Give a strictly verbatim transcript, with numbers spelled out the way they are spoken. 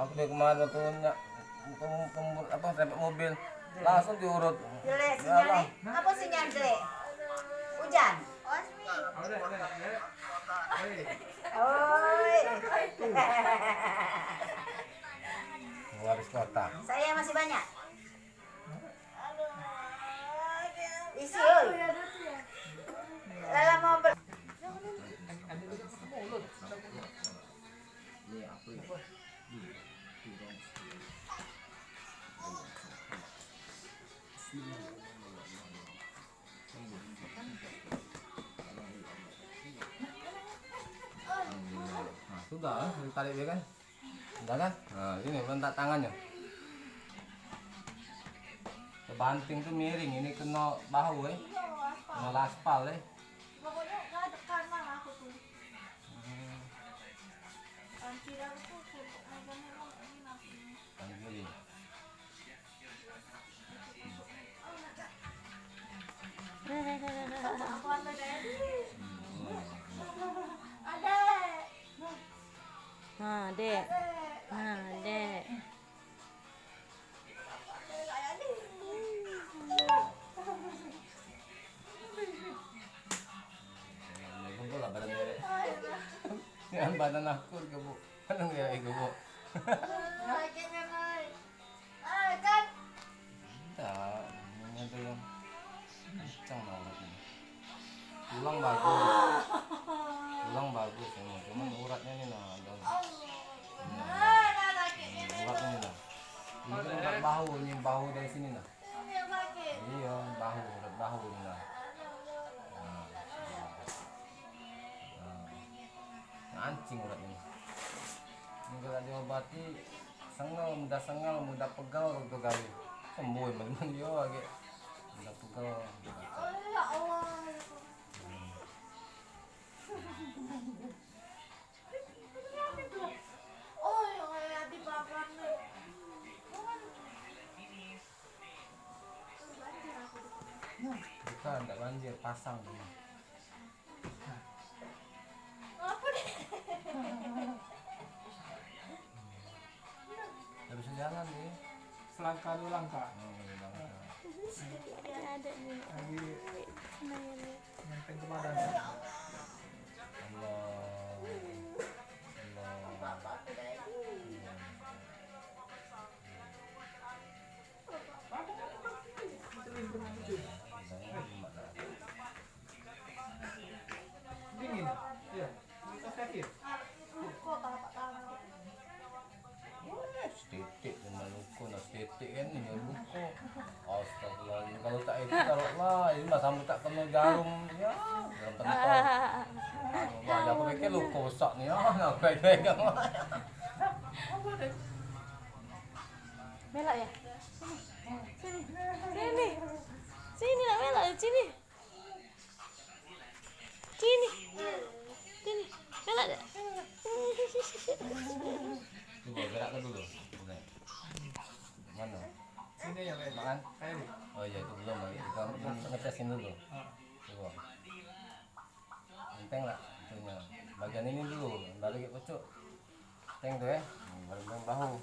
Aku dari kemarin waktu nyak, waktu kembur, apa, serempet mobil, langsung diurut. Jelek sinyal ni. Apa sinyal jelek? Hujan? Oi. Waris kota. Saya masih banyak. Isi, oi. Lala mau ber- Nah, sudah, ditarik dia kan. Udah kan? Nah, ini bentak tangannya. Kebanting tuh miring, ini kena bahu, eh. Kena aspal, eh. Pokoknya ngadep kanan aku tuh. Hmm. Kanan kiri aku tuh, megangnya emang ini aku. Kanan kiri. Ha, dek. Ha, dek. Gempol lah badan dia. Yang badan aku gebuk. Badan dia gebuk. Sakit kan, Mai? Ah, kan? Ndak, ini ada yang kencang banget ini. Tulang bagus. Tulang bagus ini, cuman uratnya ini nah, ada. Nah, uratnya ini nah. Ini kan urat bahu, ini bahu dari sini nah. Iya, bahu, urat bahu ini nah. Nah, nah. Ngancing urat ini. Ini kalau diobati, sengel, mudah sengel, mudah pegal, waktu kali. Sembuh, men, men, yo, agak mudah pegal. Bukan, ndak banjir, pasang. Ndak bisa jalan dia. Selangkah dua langkah. Oh, dua langkah. Ada nih. Lagi nenteng ke badan. Allah. Allah. Dingin. Iya. Wah, setitik cuma luko, nah, setitik kan ini luko. Astagfirullahaladzim, kalau tak itu, kalau lah, ini mah sampai tak kena jarum, ya, jarum pentol. Wah, aku pikir luko rusak nih, ya, aku pegang. Melak ya? Sini. Sini. Sini nak melak, sini. Sini. Sini. Melak dak? Coba gerak ke dulu. Boleh. Mana? Sini ya, Pak. Makan? Kayak ini. Oh iya, itu belum lagi. Kita ngetesin dulu. Ah. Coba. Enteng lah itunya. Bagian ini dulu, baru ke pucuk. Enteng tuh ya. Baru bahu.